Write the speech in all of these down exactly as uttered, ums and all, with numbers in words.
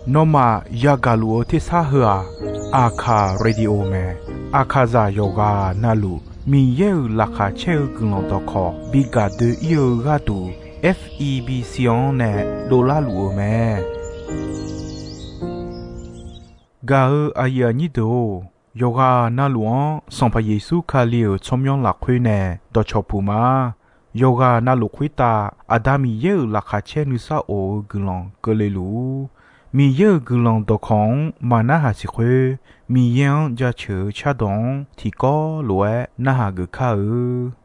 Nawmaf yagaq luf-eu tersar heu-aq, Aqkaq Radio mae. Aqkaqzaq yawqghaq navluf Miqyaer-euq laqkhaq caer-eu guiqlanq dawqkawq bi gaq doe-ir-eu gharduq, F E B C-anr nae dovlar luf-eu mae. Gaq-eu aqyuif aqnyir deuq-or, yawqghaq navluf-anr Sanqpaq Yeqsur Kali-euq tsawrmyanr lafkhoer nae dawqcawq puq ma. Yawqghaq navluf khoertav Aqda Miqyaer-euq laqkhaq caer nuisar of-eu guiqlanq keuvle luf-ur. Miqyaer-euq guiqlanq dawqkawq-anr maqnarhaq siq khoer, Miqyaer-anr jaceuq-eu cardawq-anr tiqkawv lof-aer narhaq geuf kar-eu.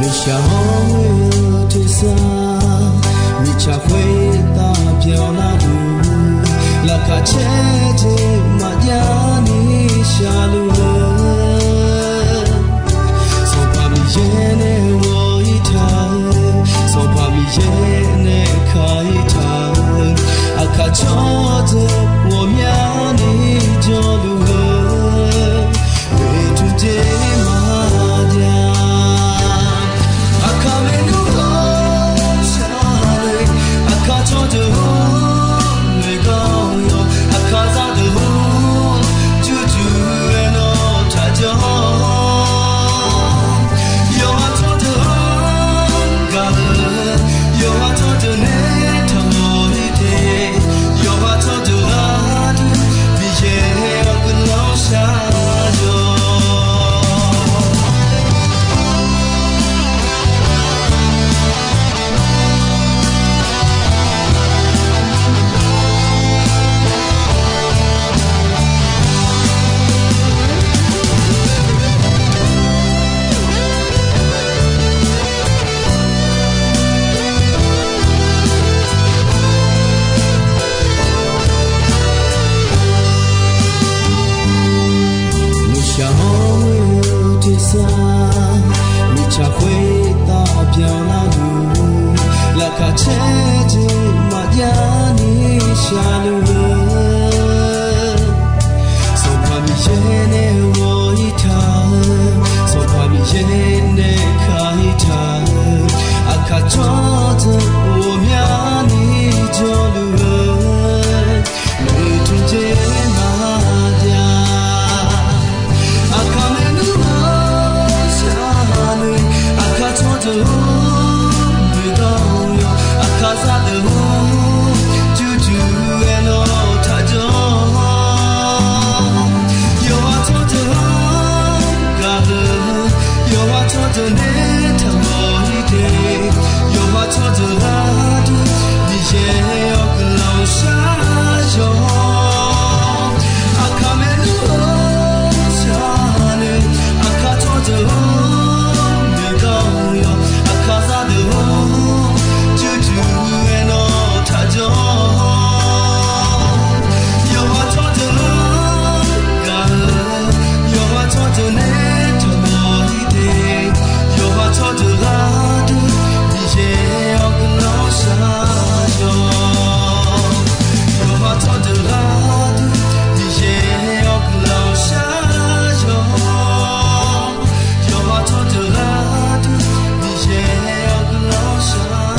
Nuishaq hawr-eu tersar, mirtsaq khoertav byanlar-eu, laqkhaq caer jeq maqjav ni shaqluf-eu, Sanqpaq Miqyaer nae ghawq-ir taq-eu, Sanqpaq Miqyaer nae ka-ir taq-eu, aqkaq tsawrdeuq ghawqmyani jawrluf-eu, oeqtmq jeq maqjav. Aqkaq maernmr ghawqshaq-eu, aqkaq tsawrdeuq-or, noeqgar-awr yawq, aqkaq zaqdeuq-or, jurjur-aer nawr taqjanr. Yawqha tsawrdeuq-anr gaq-eu, yawqha tsawrdeuq nae taqmawf-ir de, yawqha tsawrdeuq gharduq Miqyaer-awr guiqlanq shar-awq. Nuishaq hawr-eu tersar, mirtsaq khoertav byanlar-eu, laqkhaq caer jeq maqjav ni shaqluf-eu, Sanqpaq Miqyaer nae ghawq-ir taq-eu, Sanqpaq Miqyaer nae ka-ir taq-eu, aqkaq tsawrdeuq ghawqmyani jawrluf-eu, oeqtmq jeq maqjav. Aqkaq maernmr ghawqshaq-eu, aqkaq tsawrdeuq-or, noeqgar-awr yawq, aqkaq zaqdeuq-or, jurjur-aer nawr taqjanr. Yawqha tsawrdeuq-anr gaq-eu, yawqha tsawrdeuq nae taqmawf-ir de, yawqha tsawrdeuq gharduq Miqyaer-awr guiqlanq shar-awq. Aqkaq maernmr ghawqshaq-eu, aqkaq tsawrdeuq-or, noeqgar-awr yawq, aqkaq zaqdeuq-or, jurjur-aer nawr taqjanr. Yawqha tsawrdeuq-anr gaq-eu, yawqha tsawrdeuq nae taqmawf-ir de, yawqha tsawrdeuq gharduq Miqyaer-awr guiqlanq shar-awq. Yawqha tsawrdeuq gharduq Miqyaer-awr guiqlanq shar-awq. Yawqha tsawrdeuq gharduq Miqyaer-awr guiqlanq shar-awq.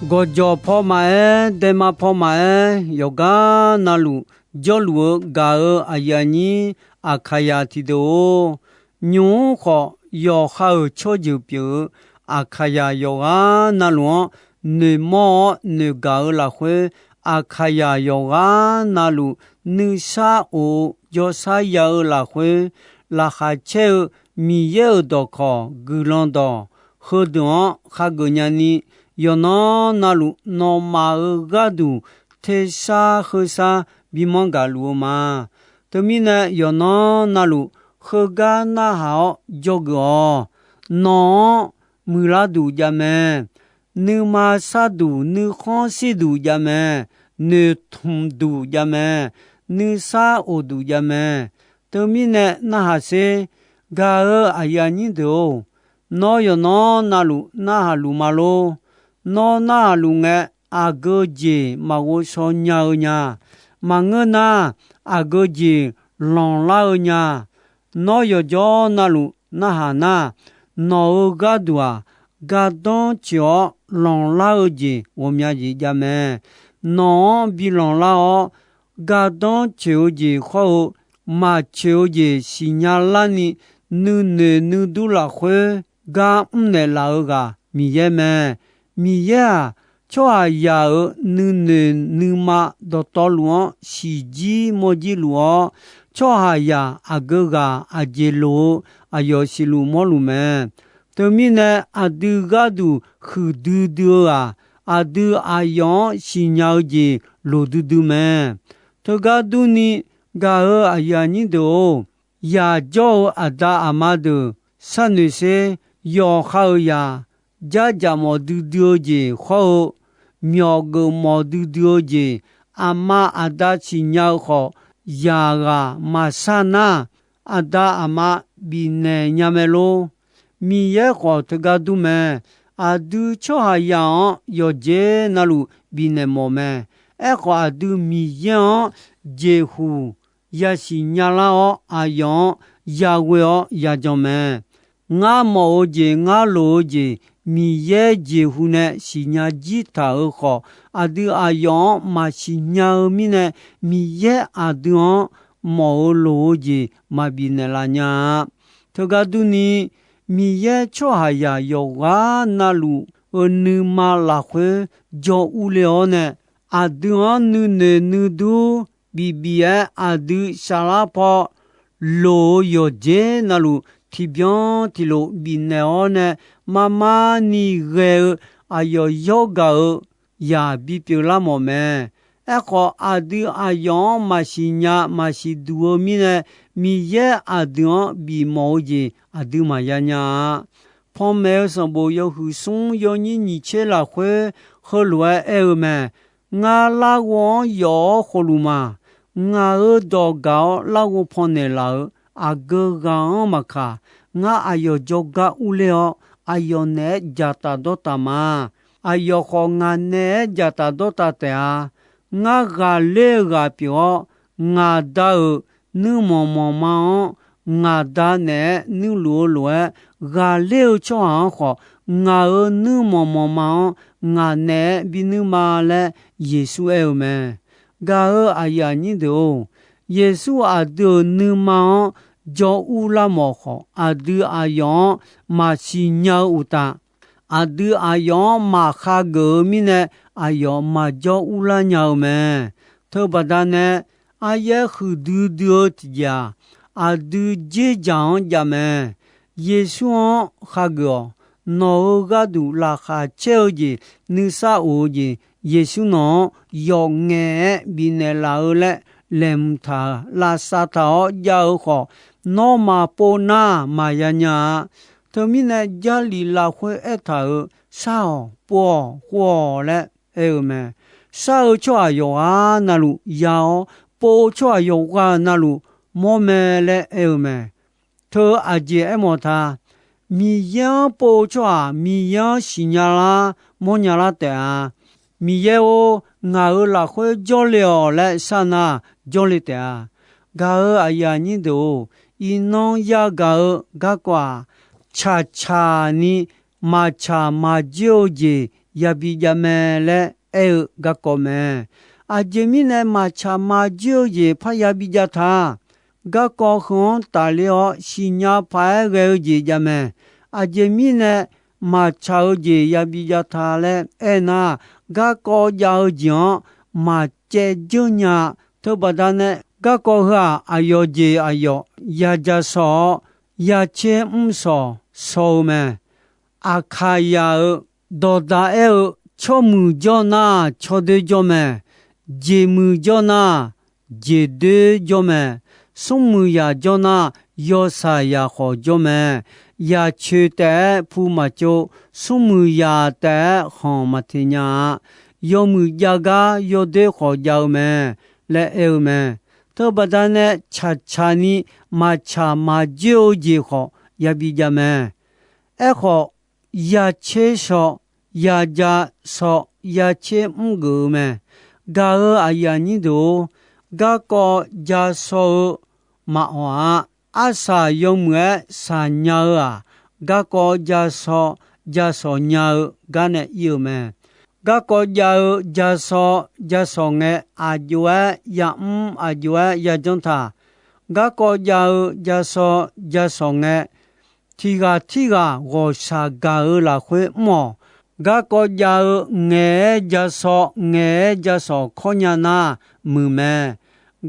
Gawqjawq paw maqaer, daema paw maqaer, yawqgar navluf jawrluf-eu gaq-eu aqyuif aqnyir Aqkaqzaq tiqdeuq-or, nymq-mr khawf yawqha-euq tsawrjeuq pyeuf-eu Aqkaqzaq yawqghaq navluf-anr noeqmawr-awr noeqgaq-eu lafkhoer, Aqkaqzaq yawqghaq navluf nuisar of-eu jawrshar ya-eu lafkhoer, laqkhaq caer-eu Miqyaer-euq dawqkawq guiqlanq dawq heudeuq-anr khageuf nyani, yawqnan navluf nawmaf-euq gharduq tersar kheusar bimanr gaq luf-eu ma. Teumirnae, yawqnan navluf heugar narhaq-awr dzawgeuf-awq. Nawq-anr muiqlar duq jav mae. Nuima sharduq nuikhanr shirduq jav mae. Noeqtmq duq jav mae. Nuisar of duq jav mae. Teumirnae narhaq sher. Gaq-euq aqyuif aqnyir deuq-or, nawr yawqnan navluf narhaq luf ma lor. Nawr narhaq luf ngae, aqgeu jeq maqghov shaw nya-eu nya. Maqngeur nar, aqgeu jeq lanqlar-eu nya. Nawr yawqjawr navluf narhaq nar, nawq-euq gharduq-aq, gardanr coeq-awr lanqlar-eu jeq ghawqmya jeq jav mae. Nawq-anr bi lanqlar-awr, gardanr coeq-eu jeq hawr-eu, maqcoeq-eu jeq siqnya larni, nuinoeq nuidur lafkhoer gar mrnaeq laf-eu ghaq Miqyaer mae. Miqyaer-aq, tsawrhaqzaq-euq nuinoeq nuima dawqtawvluf-anr siqjir mawrjir luf-awr, tsawrhaqzaq aqgeu ghaq aqjeq loq-eu aqyawf siqluf mawrluf mae. Teumirnae, aqdui gharduq huiqdui dui-eu-aq, aqdui aqyawf-anr siqnya-eu jeq loqdui dui mae. Teugar durni, gaq-euq aqyuif aqnyir deuq-or, yaq jawr-eu aqda aqma deuq sharnoeq sher. Yawqha-euq yaq, jardzaq mawf duidui-eu jeq hawr-eu, myawq geuf mawf duidui-eu jeq, aqma aqda siqnya-eu khawf, yaq ghaq maqshar nar, aqda aqma bifnaeq nya mae lor. Miqyaer khawf teugar dur mae. Aqdui tsawrhaqzaq-anr yawqjeq navluf bifnaeq mawf mae. Aerkhawf, aqdui Miqyaer-anr jeqhuq yasiq nyalar-awr, aqyawf-anr yaghoe-awr yajan mae. Ngar mawf-eu jeq, ngar loq-eu jeq, Miqyaer jeqhu nae siqnya jir taq-euq khawf, aqdui aqyawf-anr maqsiq nya-eu mirnae, Miqyaer aqdui-anr mawf-eu loq-eu jeq maqbif naeqlaf nya-a. Teugar durni, Miqyaer tsawrhaqzaq yawqghaq navluf-euq nuima lafkhoer jawr urle-awr nae, aqdui-anr nuinoeq nuidur bif bif-aer aqdui saflar paw loq-eu yawqjeq navluf tiqbyan tiqlof bifnaeq-awr nae, mar mar ni ghae-eu aqyawf yawr gaq-eu yaq bipyeuf lar mawf mae. Aerkhawf, aqdui aqyawf-anr maqsiq nya maqsiq duq-eu mirnae, Miqyaer aqdui-anr bifmawf-eu jeq aqdui maqya nya-a. Panmaeq-eu sanqbof yawhuiq smr yawnyir nyiq tser lafkhoer heulof-aer aer-eu mae. Ngar larghov-anr yawf-awr khofluf ma. Ngaq-euq dawq gaq-awr larghov pannaeq laf-euq aqgeu ghaq-anr maqkaq, ngar aqyawf jawrgar urler-awr, aqyawf naeq-aer dzaqtaf dawrtaf ma. Aqyawf khawf, ngaq naeq-aer dzaqtaf dawrtaf taef-a. Ngar ghaqler-eu ghaq pyeuf-awr, ngaq Da-euq nuirmanq manqma-anr ngaq Da naeq-aer nuirluf-eu lof-aer, ghaqler-eu tsawrhaq-anr khawf, ngaq-euq nuirmanq manqma-anr ngaq naeq-aer binuir ma laer Yeqsur aer-eu mae. Gaq-euq aqyuif aqnyir deuq-or, Yeqsur aqdui-euq nuima-anr jawr urlar mawf khawf, aqdui aqyawf-anr maqsiq nya-eu uqtaf, aqdui aqyawf-anr maqkhageuf-eu mirnae, aqyawf maqjawr urlar nya-eu mae. Teubaqda nae, aryaer huiqdui dui-eu tiqjeq-aq, aqdui dzerdzaq-anr jav mae. Yeqsur-anr khageuf-awq. Nawq-euq gharduq laqkhaq caer-eu jeq, nuisar of-eu jeq, Yeqsur nawq-anr yawf ngaef-aer bifnaeq laf-eu laer laeqhmq taq-euq lavsav taq-awr jav-eu khawf, nawr maqpov nar maqya nya-a. Teumirnae, Jarlif lafkhoer aertaq-euq shar-awq, pov-awq, khov-awq laer aer-eu mae. Shar-eu tsawrhaq yawqghaq navluf ya-awr, pov-eu tsawrhaq yawqghaq navluf mawr mae laer aer-eu mae. Teu aqjeq aermawf ta, Miqyaer-anr pov-eu tsawrhaq Miqyaer-anr siqnya lar mawrnya lar taef-a. Miqyaer-or, ngaq-euq lafkhoer jawrle-awq laer shar nar, jawrle taef-a. Gaq-euq aqyuif aqnyir deuq-or, iqnan yagaq-eu garkawv-aq, tsaqtsaq ni maqtsaq maqjoer-eu jeq yabi jav mae laer aer-eu garkawv mae. Aqjeq mirnae maqtsaq maqjoer-eu jeq parya bi jav ta. Garkawv heu-anr tafler-awr siqnya paq-aer ghae-eu jeq jav mae. Aqjeq mirnae maqtsaq-eu jeq yabi jav ta laer aernar, garkawv jav-eu jeq-anr maqcaev dzeur nya-a. Teubaqda nae garkawv heu-aq, aqyawf jeq aqyawf ya ja shawq-awr, ya tser mr shawq shaw-eu mae. Aqkaqyaq-euq dawqdaq aer-eu, tsawrmuiq jawr nar, tsawrdoer jawr mae. Jeqmuiq jawr nar, jeqdoer jawr mae. Smrmuiq yaq jawr nar, yawshaq yaq khawf jawr mae. Yaq coeq taef-aer pu maqtsov, smrmuiq yaq taef-aer khanq maqteq nya-a. Yawmuiq jav gar yawdoer khawf jav-eu mae laer aer-eu mae. Teubaqda nae tsaqtsaq ni maqtsaq maqjoer-eu jeq khawf yabi jav mae. Aerkhawf, ya tser shaw, ya ja shaw, ya tser mr geuf-eu mae. Gaq-euq aqyuif aqnyir deuq-or, garkawv ja shaw-eu maqawq-a. Arsaq yawmuiq-aer shaq nya-eu-aq, garkawv ja shaw ja shawq nya-eu gar nae ir-eu mae. Garkawv jav-eu ja shaw ja shawq ngae, aqjox-aer yamr, aqjox-aer yajanr taq. Garkawv jav-eu ja shaw ja shawq ngae, tiqghaq tirghaq ghawqshaq gaq-eu lafkhoer mr-awq. Garkawv jav-eu ngaeq-aer ja shaw, ngaeq-aer ja shawq kawr nya nar muiq mae.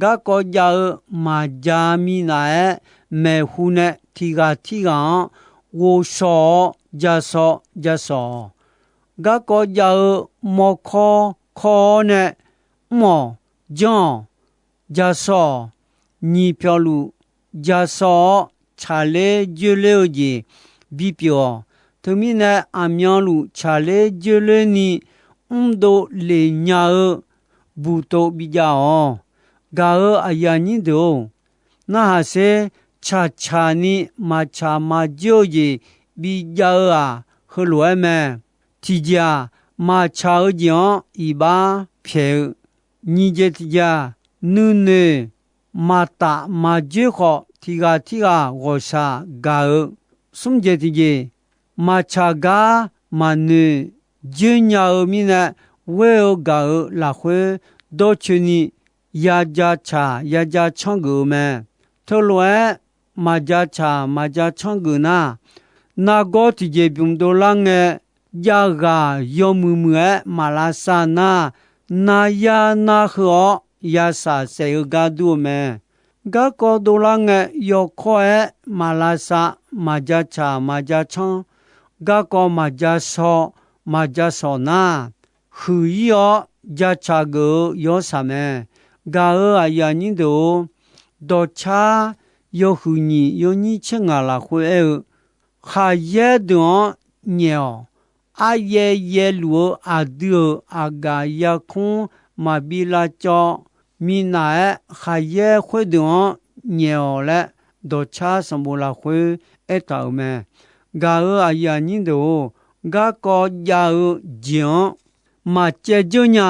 Garkawv jav-eu maqja minav-aer, maeqhu nae tiqghaq tirghaq-anr ghovshaw-awr ja shaw ja shawq-awq. Garkawv jav-eu mawrkawr kawr-awr nae mr-awq, janr-awq, ja shaw-awq. Nyiq pyawqluf ja shaw-awr, tsaqler joerler-eu jeq bipyeuf-awq. Teumirnae, aqmyanluf tsaqler joerler ni mrdov lef nya-eu buqtov bijav-awq. Gaq-euq aqyuif aqnyir deuq-or, narhaq sher, tsaqtsaq ni maqtsaq maqjoer-eu jeq bijav-eu-aq, heulof-aer mae. Tiqjeq-aq, maqtsaq-eu jeq-anr iqbax pyaeq-eu. Nyiq jeq tiqjeq-aq, nuinoeq maqtaf maqjoer khawf, tiqghaq tirghaq ghawqshaq gaq-eu. Smr jeq tiqjeq, maqtsaq gar maqnoeq joer nya-eu mirnae, ghoer-eu gaq-euq lafkhoer dawrcoeni ya ja tsaq ya ja tsanr geuf-eu mae. Teulof-aer maqja tsaq maqja tsanr geuf nar, nargawr tiqjeq bymq dovlar ngae, jav ghaq yawmuiq muiq-aer maq lavsav nar, nar yar nar heu-awr ya shaq saef-eu gar dur-eu mae. Garkawv dovlar ngae, yawkawr-aer maq lavsav, maqja tsaq maqja tsanr, garkawv maqja shaw maqja shawq nar, huiq-ir-awr ja tsaq geuf-eu yawshaq mae. Gaq-euq aqyuif aqnyir deuq-or, dawqcar yawhuiq nyiq yawnyir tser ngaq lafkhoer aer-eu, khaqyaer deuq-anr nyaef-awq. Aryaev yaevluf-eu aqdui-euq aqgaf yarkmr maqbi lavcawv minav-aer, khaqyaer khoerdeuq-anr nyaef-awq laer, dawqcar sanqbof lafkhoer aertaq-euq mae. Gaq-euq aqyuif aqnyir deuq-or, garkawv jav-eu jeq-anr maqcaev dzeur nya.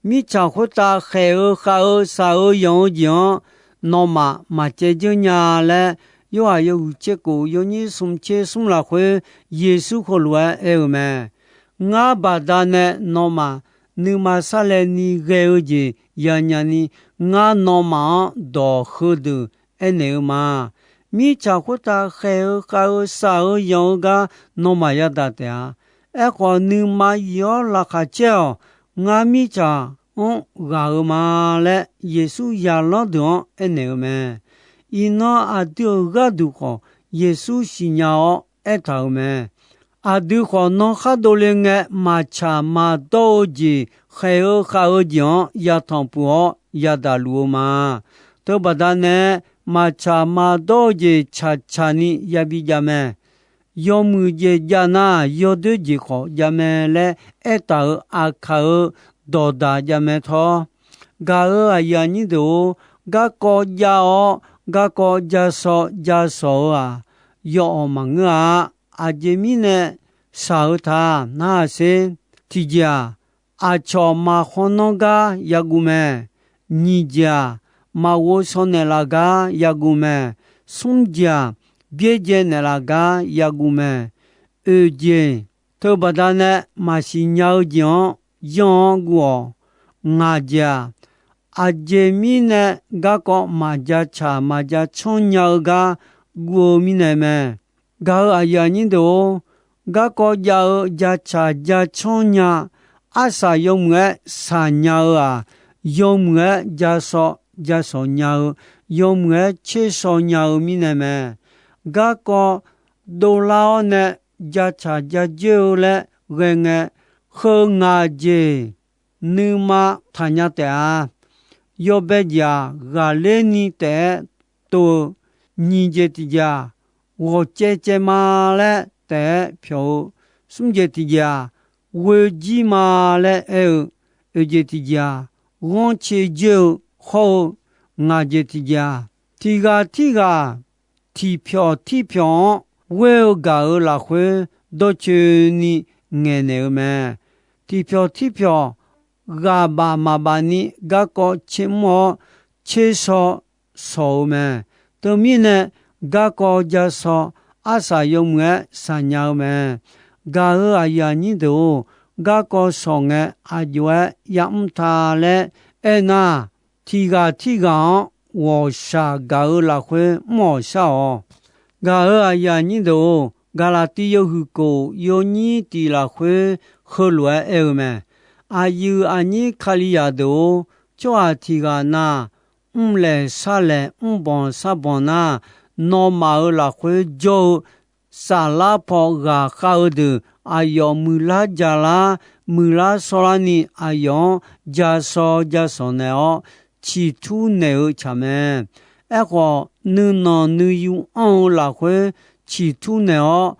Mirtsaq khoertav khaeq-eu khav-eu shaq-eu yanq-eu jeq-anr nawmaf maqcaev dzeur nya laer, Yorhaq yawhuiq tser kof yawnyir smr tser smr lafkhoer Yeqsur heulof-aer aer-eu mae. Ngar baqdanae nawmaf nuima sarlaevni ghae-eu jeq yanya ni, ngar nawmaf-anr dawq heudeuq aernaeq-eu ma. Mirtsaq khoertav khaeq-eu khav-eu shaq-eu yanq-eu gar nawmaf yadaq taef-a. Aerkhawf, nuima yif-awr laqkhaq caer-awq. Ngar mirtsaq-anr ghaq-eu ma laer, Yeqsur zaqlanr deuq-anr aernaeq-eu mae. Iqnan aqdui-euq gharduq khawf, Yeqsur siqnya-awr aertaq-euq mae. Aqdui khawf, nan khar dovle ngae, maqtsaq maqdawr-eu jeq, khaeq-eu khav-eu jeq-anr yatanq puq-awr yadaq luf-eu ma. Teubaqda nae, maqtsaq maqdawr-eu jeq tsaqtsaq ni yabi jav mae. Yawmuiq jeq jav nar, yawdoer jeq khawf jav mae laer aertaq-euq aqkaq-euq dawqdaq jav mae tawr. Gaq-euq aqyuif aqnyir deuq-or, garkawv jav-awr garkawv ja shaw ja shawq-eu-aq, yawawq maqngeur-a. Aqjeq mirnae shaq-eu ta narhaq sher. Tiqjeq-aq, aqcawq maqkhawr nanr gar yaguv mae. Nyiq jeq-aq, maqghov shaw naeqlaf gar yaguv mae. Smr jeq-aq, byaerdzae naeqlaf gar yaguv mae. Oeq jeq, teubaqda nae maqsiq nya-eu jeq-anr yanr-anr guv-awq. Ngaq jeq-aq, aqjeq mirnae garkawv maqja tsaq maqja tsanr nya-eu gar guv-eu mirnae mae. Gaq-euq aqyuif aqnyir deuq-or, garkawv jav-eu ja tsaq ja tsanr nya, arsaq yawmuiq-aer shaq nya-eu-aq, yawmuiq-aer ja shaw ja shawq nya-eu yawmuiq-aer tsershaw nya-eu mirnae mae. Garkawv dovlar-awr nae jatsaq jajoer-eu laer ghae ngae, heu ngaq jeq nuima taqnya taef-a. Yawbae jeq-aq, ghaqler ni taef-aer tov-eu, nyiq jeq tiq jeq-aq, ghawqcaev caev ma laer taef-aer pyawq-eu, smr jeq tiq jeq-aq, ghoe jir ma laer aer-eu, oeq jeq tiq jeq-aq, ghanrcae joer-eu hawr-eu, ngaq jeq tiq jeq-aq, tiq ghaq tirghaq tiqpyawq tirpyawq-anr ghoer-eu gaq-euq lafkhoer dawrcoeni ngaeqnaeq-eu mae. Tiqpyawq tirpyawq ghaq baf maqbaf ni garkawv tsermr-awr tsershaw shawq-eu mae. Teumirnae, garkawv jasaw arsaq yawmuiq-aer saqnya-eu mae. Gaq-euq aqyuif aqnyir deuq-or, garkawv shawq ngae aqjox-aer yamr ta laer aernar, tiq ghaq tirghaq-anr ghawqshaq gaq-eu lafkhoer mr-awq shar-awq. Gaq-euq aqyuif aqnyir deuq-or, Gaqlaqtiv yawhuiq kof yawnyir tiq lafkhoer heulof-aer aer-eu mae. Aqyuif aqnyir Kalizaq deuq-or, tsawrhaq tiq ghaq na, mrlaeq sharlaeq mrbanq sharbanq nar, nawmaf-euq lafkhoer jawr-eu saflar paw ghaqkhav-eu deuq aqyawf muiqlar jaqlar, muiqlar shawrlar ni aqyawf-anr jasaw jasawq naeq-awr, ciqtur naeq-eu tsaq mae. Aerkhawf, nuinanq nuiyu anr-eu lafkhoer ciqtur naeq-awr,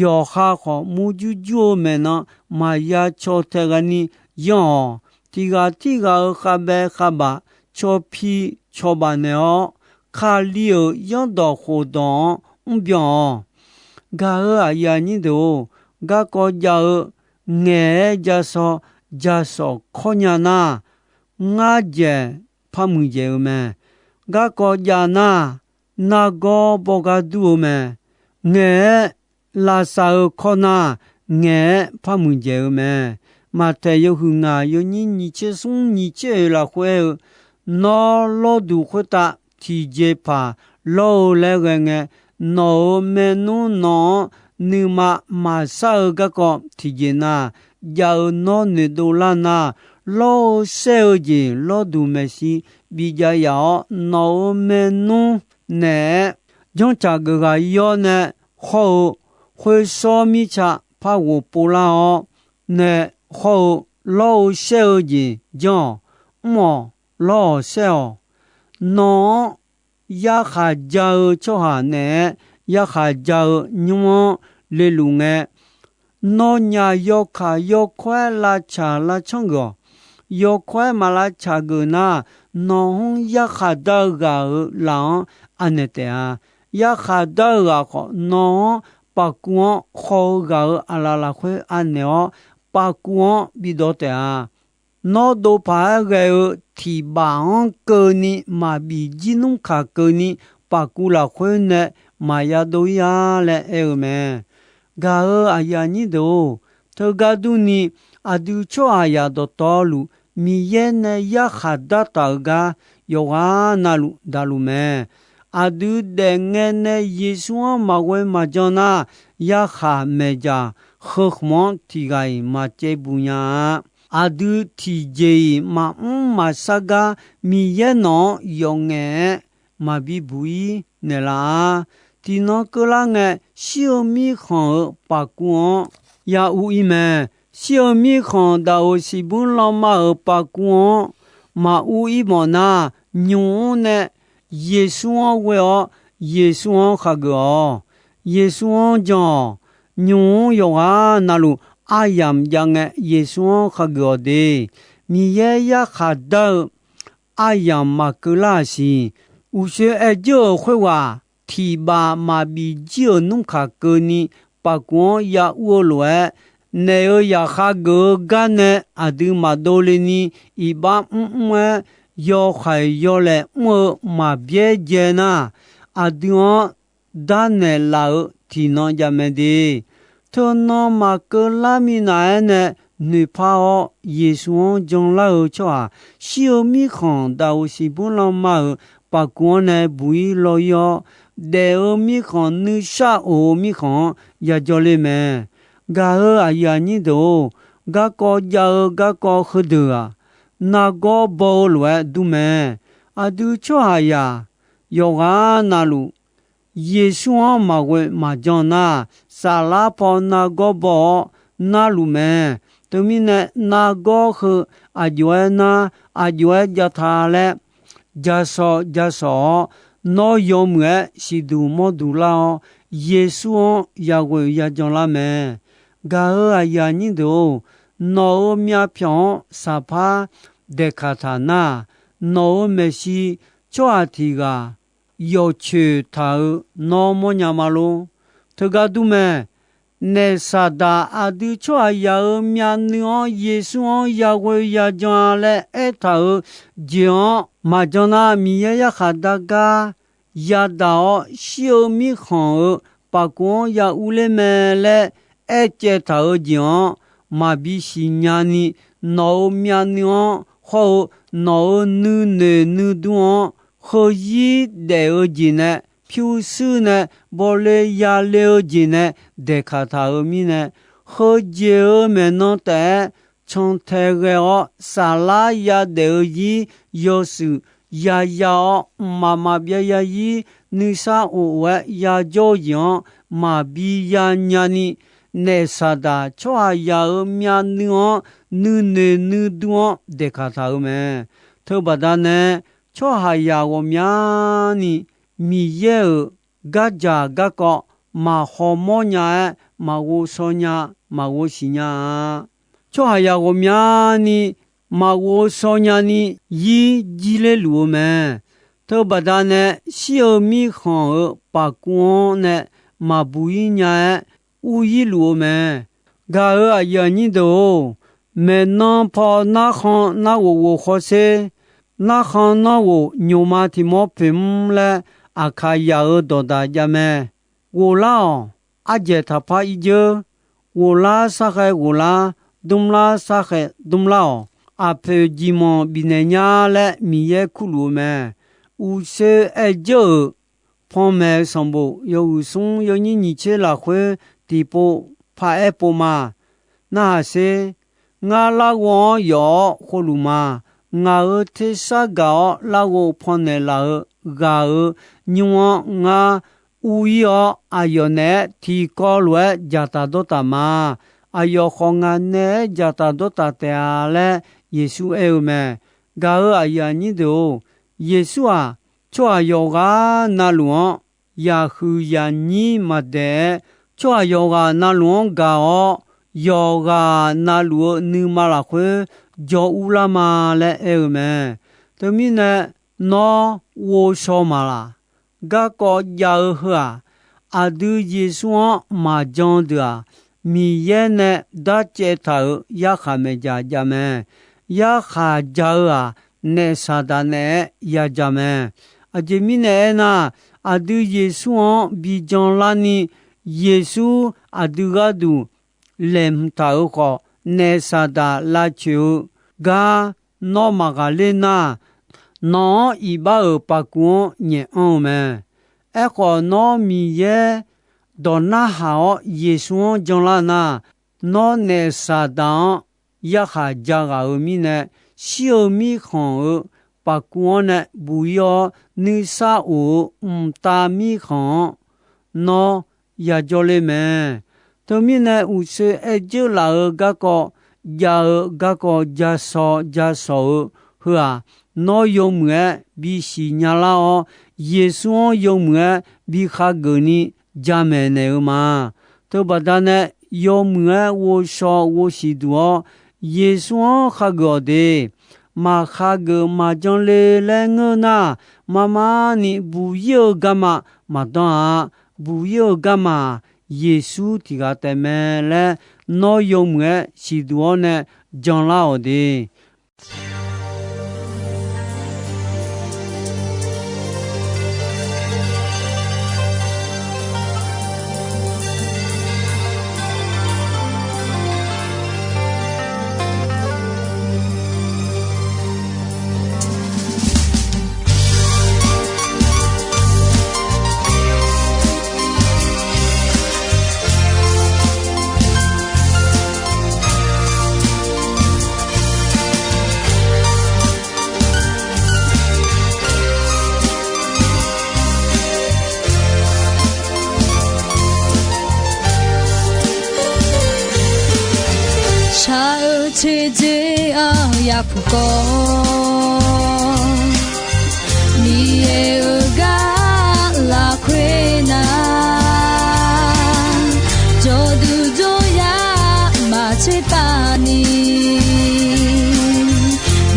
yawqha khawf murjur jur-eu maeqnan maqya caw tae ghaeni yanr-awq. Tiq ghaq tirghaq-euq khavbae khavbaf cawpi cawbaf naeq-awr, Kali-euq zanrdawq khofdawq-anr mrbyan-awq. Gaq-euq aqyuif aqnyir deuq-or, garkawv jav-eu ngaeq-aer jasaw jasawq kawrnya nar, ngar dzaeq par muiqdzaeq-eu mae. Garkawv jav nar, nargawr bawrgar dur-eu mae. Ngaeq-aer lavsav-eu kawr nar, ngaeq-aer par muiqdzaeq-eu mae. Maqtaeq yawhuiq ngaq yawnyir nyiq tser smr nyiq tser oeq lafkhoer aer-eu, Nawr lawrduq khoertav tiqjeqpaq lawr-eu laer ghae ngae, nawq-euq maernmr nawq-anr nuima maqshar-eu garkawv tiqjeq na, jav-eu nawr noeqdov lar nar, lawr-eu shaer-eu jeq lawrduq maeqshi bijav yaf-awr, nawq-euq maernmr naeq-aer janrcaq geuf ghaq yawr nae hawr-eu, khoershawr mirtsa par ghof pov lar-awr nae hawr-eu, lawr-eu shaer-eu jeq janr-awq. Mr-awq, lawr-awq, shaer-awq. Nawq-anr yarkhaq ja-eu tsawrhaq naeq-aer yarkhaq ja-eu nymr-anr leluf ngae, nawnyaf yawkaq yawkawr-aer lavtsaq lavcanr geuf-awq. Yawkawr-aer maq lavtsaq geuf nar, nawq-anr yarkhaq dar-eu ghaq-euq laf-anr anaeq taef-a. Yarkhaq dar-eu ghaq khawf, nawq-anr pafkuv-anr haw-eu ghaq-euq aqlaf lafkhoer anaeq-awr, pafkuv-anr bidawq taef-a. Nawr dov paq-aer ghae-eu tiq baf-anr keuvni maqbif jir nmr kaq keuvni, pafkuv lafkhoer nae maqya dov-ir-a laer aer-eu mae. Gaq-euq aqyuif aqnyir deuq-or, teugar durni, aqdui tsawrhaqzaq dawqtawvluf Miqyaer nae yarkhaq dartaq-euq gar yawqghaq navluf daqluf mae. Aqdui daefngae nae Yeqsur-anr maqghoe maqjan nar, yarkhaq maeqdzaq heu khmq-anr tiq ghaq-iq maqcaev buq nya-a. Aqdui tiqjeq-iq maqmr maqshar gar Miqyaer nawq-anr yawf ngaef-aer maqbi buq-ir naeqlaf-a. Tiqnan keuvlar ngae, shir-eu mirkhanq-euq pafkuv-anr ya ur-ir mae. Shir-eu mirkhanq daq-euq siqbymr lanma-euq pafkuv-anr maq ur-ir mawf nar, nymq-mr nae Yeqsur-anr ghoe-awr, Yeqsur-anr khageuf-awq. Yeqsur-anr jan-awq. Nymq-mr yawqghaq navluf aryamq jav ngae, Yeqsur-anr khageuf-awq de. Miqyaer yarkhaq dar-eu aryamq maqkeuv lar-aq siq. Uqshoe aer jir-euq khoerghaq, tiq baf maqbif jir-euq nmr kaq keuvni pafkuv-anr ya ur-eu lof-aer, naef-euq zaqkhav geuf-eu gar nae aqdui maqdov le ni, iqbax mrmr-aer yawkhaeq yawlaeq mr-eu maqbyaer dzae nar, aqdui-anr darnaeq laf-eu tiqnan jav mae de. Teunan maqkeuv lar minav-aer nae noeqpar-awr, Yeqsur-anr janlar-eu tsawrhaq, shir-eu mirkhanq daq-euq siqbymr lanma-euq pafkuv-anr nae buq-ir law-ir-awr, daef-eu mirkhanq nuishar of-eu mirkhanq-anr yajawr ler mae. Gaq-euq aqyuif aqnyir deuq-or, garkawv jav-eu garkawv heudeuq-aq, nargawr baw-eu lof-aer dur mae. Aqdui tsawrhaqzaq yawqghaq navluf, Yeqsur-anr maqghoe maqjan nar, saflar paw nargawr baw-awr narluf mae. Teumirnae, nargawr heu aqjox-aer nar, aqjox-aer jav ta laer, jashawq jashawq-awr, nawr yawmuiq-aer siqduq mawrduq lar-awr, Yeqsur-anr yaghoe yajan lar mae. Gaq-euq aqyuif aqnyir deuq-or, nawq-euq myavpyawq-anr saqpar daeqkaq taq nar, nawq-euq maeqshi tsawrhaq tiq ghaq yawqcoeq taq-euq nawr mawrnya ma lor. Teugar dur mae. Naef Saqdaq aqdui tsawrhaqzaq-euq myavnuiv-anr Yeqsur-anr yaghoe yajan-a laer aertaq-euq jeq-anr maqjan nar, Miqyaer yarkhaq dar gar yadaq-awr shir-eu mirkhanq-euq paqkuv-anr ya urler mae laer aercaev taq-euq jeq-anr maqbi siqnya ni, nawq-euq myavnuiv-anr hawr-eu nawq-euq nuinoeq nuidur-anr heuzir daef-eu jeq nae, pyurshuir nae bawle yale-eu jeq nae daeqkaq taq-euq mirnae, heujeq-euq maeqnan taef-aer cantae ghae-awr, saflar yadaef-eu zir yawshuif yaya-awr, mqmaq maqbyav yazir nuisar of of-aer yajawr-eu jeq-anr maqbi yanya ni, Naef Saqdaq tsawrhaqzaq-euq myavnuiv-anr nuinoeq nuidur-anr daeqkaq taq-euq mae. Teubaqda nae, tsawrhaqzaq ghawqmyani Miqyaer-euq gardzaq garkawv maqhaw mawrnya-aer, maqghov shaw nya, maqghov siqnya-a. Tsawrhaqzaq ghawqmyani maqghov shaw nyani zir jirler luf-eu mae. Teubaqda nae, shir-eu mirkhanq-euq paqkuv-anr nae maqbuq ir nya-aer, ur ir luf-eu mae. Gaq-euq aqyuif aqnyir deuq-or, maeqnan paw narkhan narghof ghof khawsher, narkhan narghof nymqma tiq mawr poeq mr laer, Aqkaqzaq-euq dawqdaq jav mae. Ghoflar-awq, ardzaeq taqpar irdzeur, ghoflar sarkhaev ghoflar, dmrlar sarkhaev dmrlar-awq, aqpoeq jeqmanq bifnaeq nya laer Miqyaer kurluf-eu mae. Uqshoe aer dzeur-euq panmaeq-eu sanqbof yawhuiq smr yawnyir nyiq tser lafkhoer tiqpov paraer pov ma. Narhaq sher. Ngar larghov-anr yawf-awr khovluf ma. Ngaq-euq tersar gaq-awr larghov pannaeq laf-eu ghaq-euq nymr-anr ngar ur ir-awr, aqyawf naeq-aer tiqkawv lof-aer dzaqtaf dawrtaf ma. Aqyawf khawf ngaq naeq-aer dzaqtaf dawrtaf taef-a laer Yeqsur aer-eu mae. Gaq-euq aqyuif aqnyir deuq-or, Yeqsur-aq, tsawrhaq yawqghaq navluf-anr yaqhuiq yaqnyir maqdaeq-aer, tsawrhaq yawqghaq navluf-anr gaq-awr, yawqghaq navluf-eu nuima lafkhoer jawr urlar ma laer aer-eu mae. Teumirnae, nawr ghovshaw maqlaq. Garkawv jav-eu heu-aq, aqdui Yeqsur-anr maqjan deuq-aq, Miqyaer nae darcaev taq-euq yarkhaq maeqdzaq jav mae. Yarkhaq ja-eu-aq, naef Saqdaq naeq-aer ya ja mae. Aqjeq mirnae aernar, aqdui Yeqsur-anr bi janlarni, Yeqsur aqdui gharduq laeqhmq taq-euq khawf, naef Saqdaq lavcoeq-eu gar nawr maqghaqler nar, nawq-anr iqbax-euq paqkuv-anr nyaef anr-eu mae. Aerkhawf, nawr Miqyaer dawq narhaq-awr Yeqsur-anr janlar nar, nawr naef Saqdaq-anr yarkhaq ja ghaq-euq mirnae, shir-eu mirkhanq-euq paqkuv-anr nae buq ir-awr, nuisar of-eu mqtav mirkhanq-anr nawr yajawr ler mae. Teumirnae, uqshoe aer dzeur laf-eu garkawv, jav-eu garkawv, ja shaw ja shawq-eu heu-aq, nawr yawmuiq-aer bisiq nyalar-awr, Yeqsur-anr yawmuiq-aer bi khageuf ni jamaeq naeq-eu ma. Teubaqda nae, yawmuiq-aer ghovshaw ghovsiq duq-awr, Yeqsur-anr khageuf-awq de. Maq khageuf maqjan le laer ngeur nar, marmar ni buq ir-eu garma maqdanr-a. Buq ir-eu garma-aq, Yeqsur tiq ghaq taef mae laer, nawr yawmuiq-aer siqduq-awr nae janlar-awq de. Taq-euq teudzer-anr yapuq kawv, Miqyaer-euq gar lafkhoer nar, jawrduq jawryar maqtser pav ni,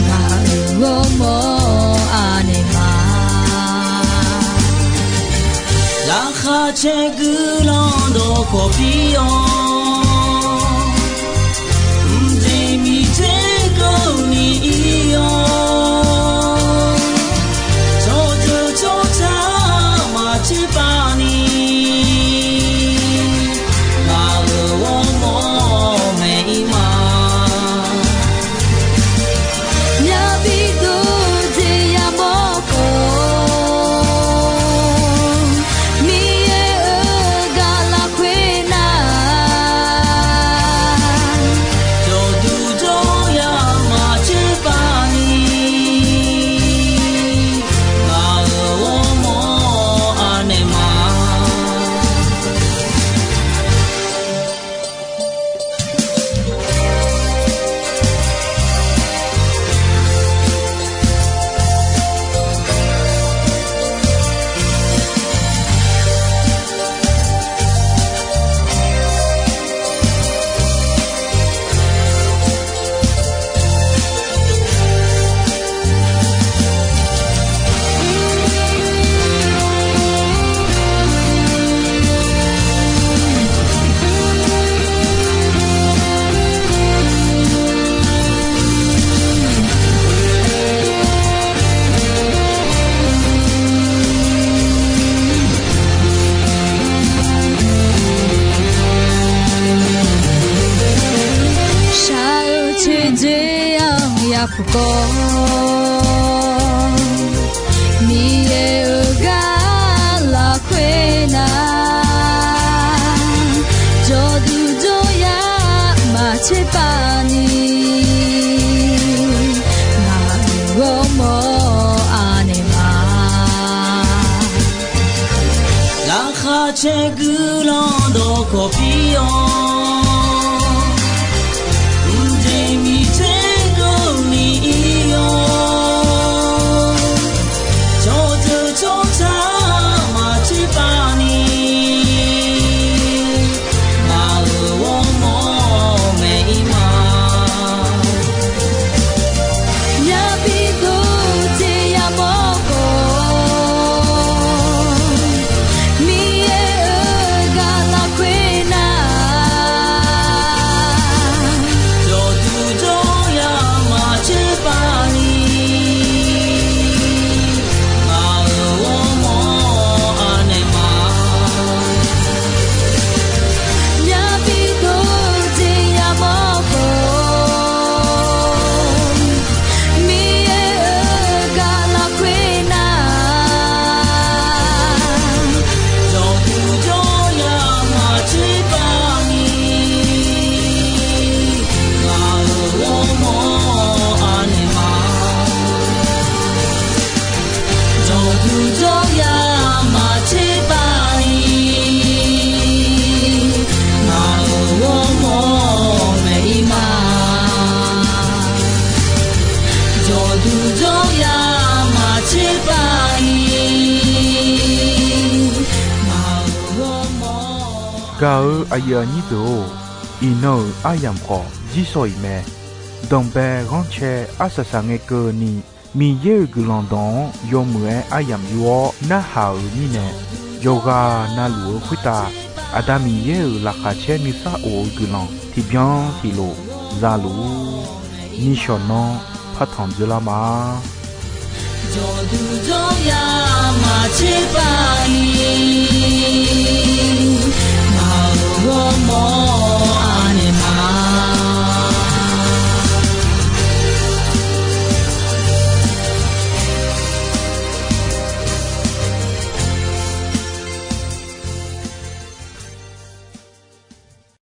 ngaq-euq ghawrmawr anaeq ma. Laqkhaq caer guiqlanq dawqkawq pir-awr, mqjeq miqter keuvni ir-awr, tsawrjeuq tsawrca maqtser pav ni, ngaq-euq ghawrmawr maeq ir ma. Myav bi dov jeq yamawr khawf, Miqyaer-euq gar lafkhoer nar, jawrduq jawryar maqtser pav ni, ngaq-euq ghawrmawr anaeq ma. Shaq-eu teudzer-anr yapuq kawv, Miqyaer-euq gar lafkhoer nar, jawrduq jawryar maqtser pav ni, ngaq-euq ghawrmawr anaeq ma. Laqkhaq caer guiqlanq dawqkawq pir-awr, mqjeq miqter keuvni ir-awr, tsawrjeuq tsawrca maqtser pav ni, ngaq-euq ghawrmawr maeq ir ma. Myav bi dov jeq yamawr khawf, Miqyaer-euq gar lafkhoer nar, jawrduq jawryar maqtser pav ni, ngaq-euq ghawrmawr anaeq ma. Myav bi dov jeq yamawr khawf, Miqyaer-euq gar lafkhoer nar, jawrduq jawryar maqtser pav ni, ngaq-euq ghawrmawr anaeq ma. Jawrduq jawryar maqtser pav ni, ngaq-euq ghawrmawr maeq ir ma. Jawrduq jawryar maqtser pav ni, ngaq-euq ghawrmawr. Gaq-eu aqyuif aqnyir deuq-or, iqnan-euq aryamq khawf jirsawq iq mae. Danqbae ghanrcae arsaq saq ngae keuvni, Miqyaer-euq guiqlanq dawq-anr yawmuiq-aer aryamq yur-awr narhaq-euq mirnae, yawqghaq navluf-eu khoertav Aqda Miqyaer-euq laqkhaq caer nuisar of-eu guiqlanq tiqbyan tiqlof za luf-ur. Nishawq nanr partanq dzeurlar ma. Jawrduq jawryar maqtser pav ni,